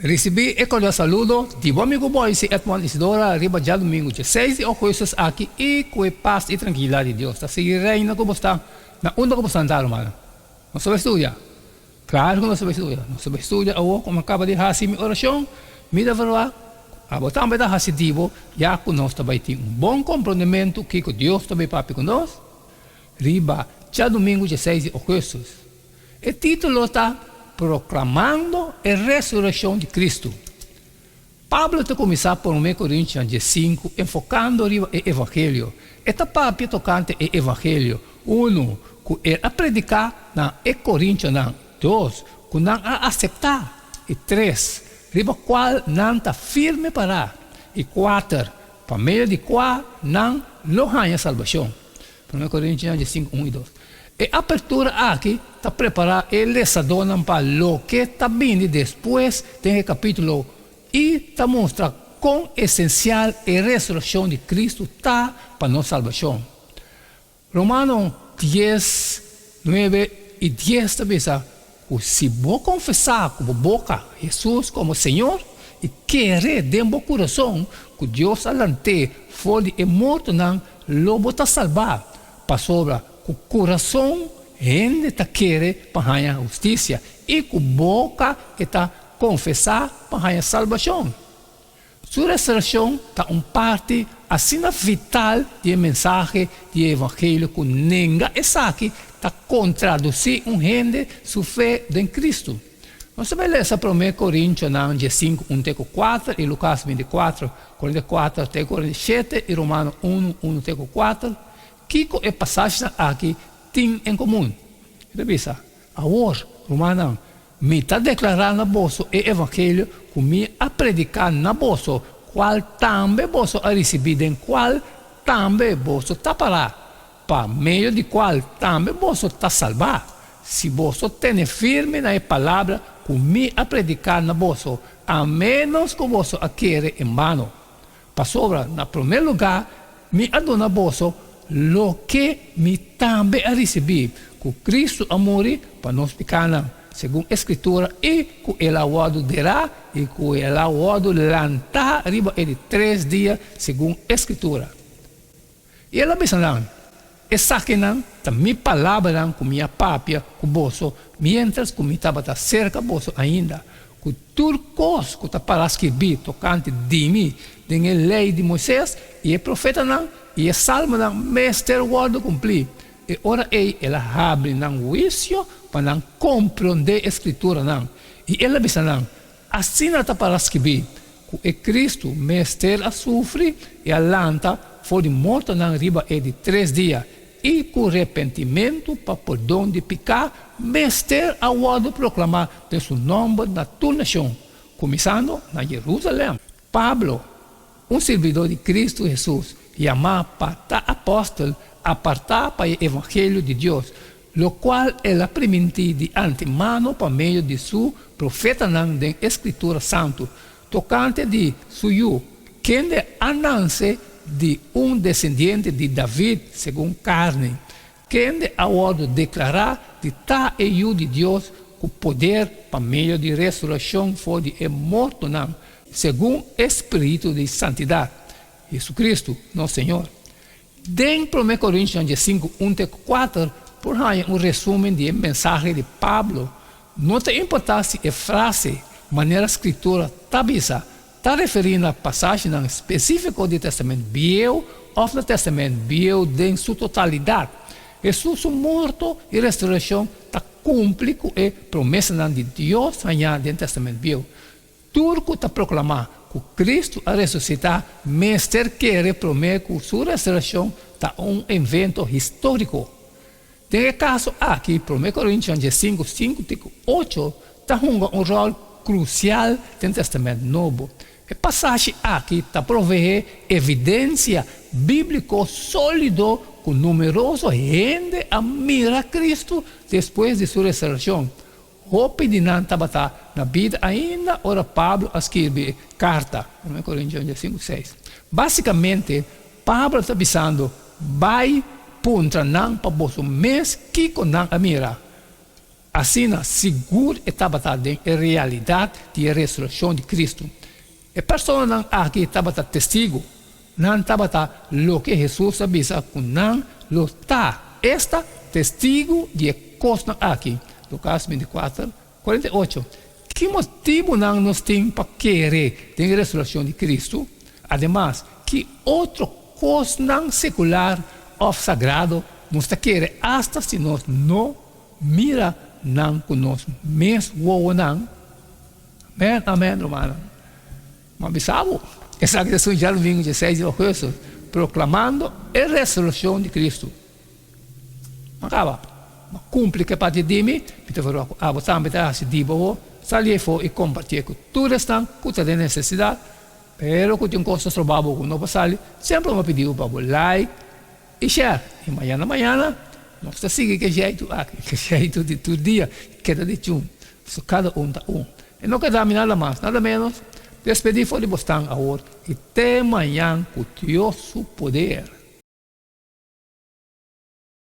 Risibí e kordial saludo di bo amigu Boyce Edmond Isidora riba djadumingu dieseis di ougùstus aki i ku e pas i trankilidat di Dios ta sigui reina ku bo sta na unda ku bo sta nta rumannan. Nos ta bai studia? Klaru ku nos ta bai studia. Nos ta bai studia awor ku mi a kaba di hasi mi orashon. Mi ta verwagt ku abo tambe ta hasi di bo ya ku nos ta bai tin un bon komprondementu kiko Dios ta bai papia ku nos riba djadumingu dieseis di ougùstus. E título ta Proklamando e Resurekshon di Kristu. Pablo ta kuminsá Promé Korintian diesinku enfokando riba e evangelio. E ta papia tokante e evangelio, unu, ku el a prediká na e korintionan, dos, ku nan a aseptá, i tres, riba kual nan ta firme pará, i kuater, pa medio di kua nan lo haña salbashon. Promé Korintionan diesinku, un i dos. E apertura aki ta prepará e lesadónan pa loke ta bini despues den e kapítulo i ta mustra kon esensial e resurekshon di Kristu ta pa nos salbashon. Romano dies, nuebe i dies ta bisa ku si bo konfesá ku bo boka Hesus komo Señor i kere den bo kurason ku Dios a lant'é for di e mortonan, lo bo ta salbá. Pasobra ku kurason hende ta kere pa haña hustisia, i ku boka e ta konfesá pa haña salbashon. Su resurekshon ta un parti asina vital di e mensahe di e evangelio ku nenga esaki ta kontradusí un hende su fe den Kristu. Nos ta bai lesa Promé Korintionan diesinku un te ku kuater i Lukas bintikuater, kuarenta i kuater te 47 i Romano unu, unu te ku kuater. Kiko e pasashinan aki tin en komun? E ta bisa, Awor, rumannan, mi ta deklará na boso e evangelio ku mi a prediká na boso, kual tambe boso a risibí, den kual tambe boso ta pará, pa medio di kual tambe boso ta salbá, si boso tene firme na e palabra ku mi a prediká na boso, a ménos ku boso a kere en bano. Pasobra, na promé lugá, mi a duna boso loke mi tambe a risibí, ku Kristu a muri pa nos pikánan, segun e Skritura, i ku el a wòrdu derá i ku el a wòrdu lantá riba e di tres dia, segun e Skritura. I el a bisa nan, Esakinan ta mi palabranan ku mi a papia ku boso miéntras ku mi tabata serka boso ainda, ku tur kos ku ta pará skirbí tokante di mi den e Lei di Moisés i e Profetanan i e Salmonan mester wòrdu kumplí. E ora ei el a habri nan huisio pa nan komprondé e Skrituranan, i el a bisa nan, Asina ta pará skibí ku e Kristu mester a sufri i a lanta for di mortonan riba e di tres dia, i ku repentimentu pa pordon di piká mester a wòrdu proklamá den su nòmber na tur nashon, kuminsando na Jerusalèm. Pablo, un sirbidó di Kristu Hesus, yamá pa ta apòstel, apartá pa e evangelio di Dios, lokual el a primintí di antemano pa medio di su profetanan den e Skritura Santu, tokante di su Yu, kende a nanse di un desendiente di David segun karni, kende a wòrdu deklará di ta e Yu di Dios ku poder pa medio di resurekshon for di e mortonan, segun e spiritu di santidat, Jesucristo, nos Señor. Den Promé Korintionan diesinku un te kuater por haña un resúmen di e mensahe di Pablo. No ta importá si e frase manera Skritura ta bisa ta referí na pasashinan spesífiko di Tèstamènt Bieu òf na Tèstamènt Bieu den su totalidat. Hesus su morto i resurekshon ta kumpli ku e promesanan di Dios hañá den Tèstamènt Bieu. Tur ku ta proklamá ku Kristu a resusitá mester kere promé ku su resurekshon ta un evento históriko. Den e kaso aki, Promé Korintionan diesinku, sinku te ku ocho ta hunga un ròl krusial den Tèstamènt Nobo. E pasashi aki ta proveé evidensia bíbliko sólido ku numeroso hende a mira Kristu despues di su resurekshon. Hopi di nan tabata na bida ainda ora Pablo a skirbi e karta, Promé Korintionan diesinku seis. Básikamente, Pablo ta bisando, Bai puntra nan pa boso mes kiko nan a mira. Asina, sigur e tabata den e realidat di e resurekshon di Kristu. E personanan aki tabata testigu. Nan tabata loke Hesus a bisa ku nan lo ta, esta, testigu di e kosnan aki. Lukas 24, 48. Ki motibunan nos tin pa kere den e resurekshon di Kristu? Ademas, ki otro kosnan sekular òf sagrado nos ta kere asta si nos no mira nan ku nos mes wowonan? Amen, amen, rumannan. Mi a bisa bo, esaki ta esun djadumingu dieseis di ougùstùs, proklamando e resurekshon di Kristu. Mi a kaba, mi a kumpli ku e parti di mi, mi ta verwagt ku abo tambe ta hasi di bo awor, sali afó i kompartié ku tur esnan ku ta den nesesidat, pero ku tin kos ta stroba bo ku no por sali, semper mi a pidi bo pa bo like i share. I mañana mañana nos ta sigui ku e jeitu aki, ku e jeitu di tur dia, keda di chun, pasobra kada un ta un. E no keda mi nada mas, nada menos, despedí for di bosnan awor i te mañan ku Dios su poder.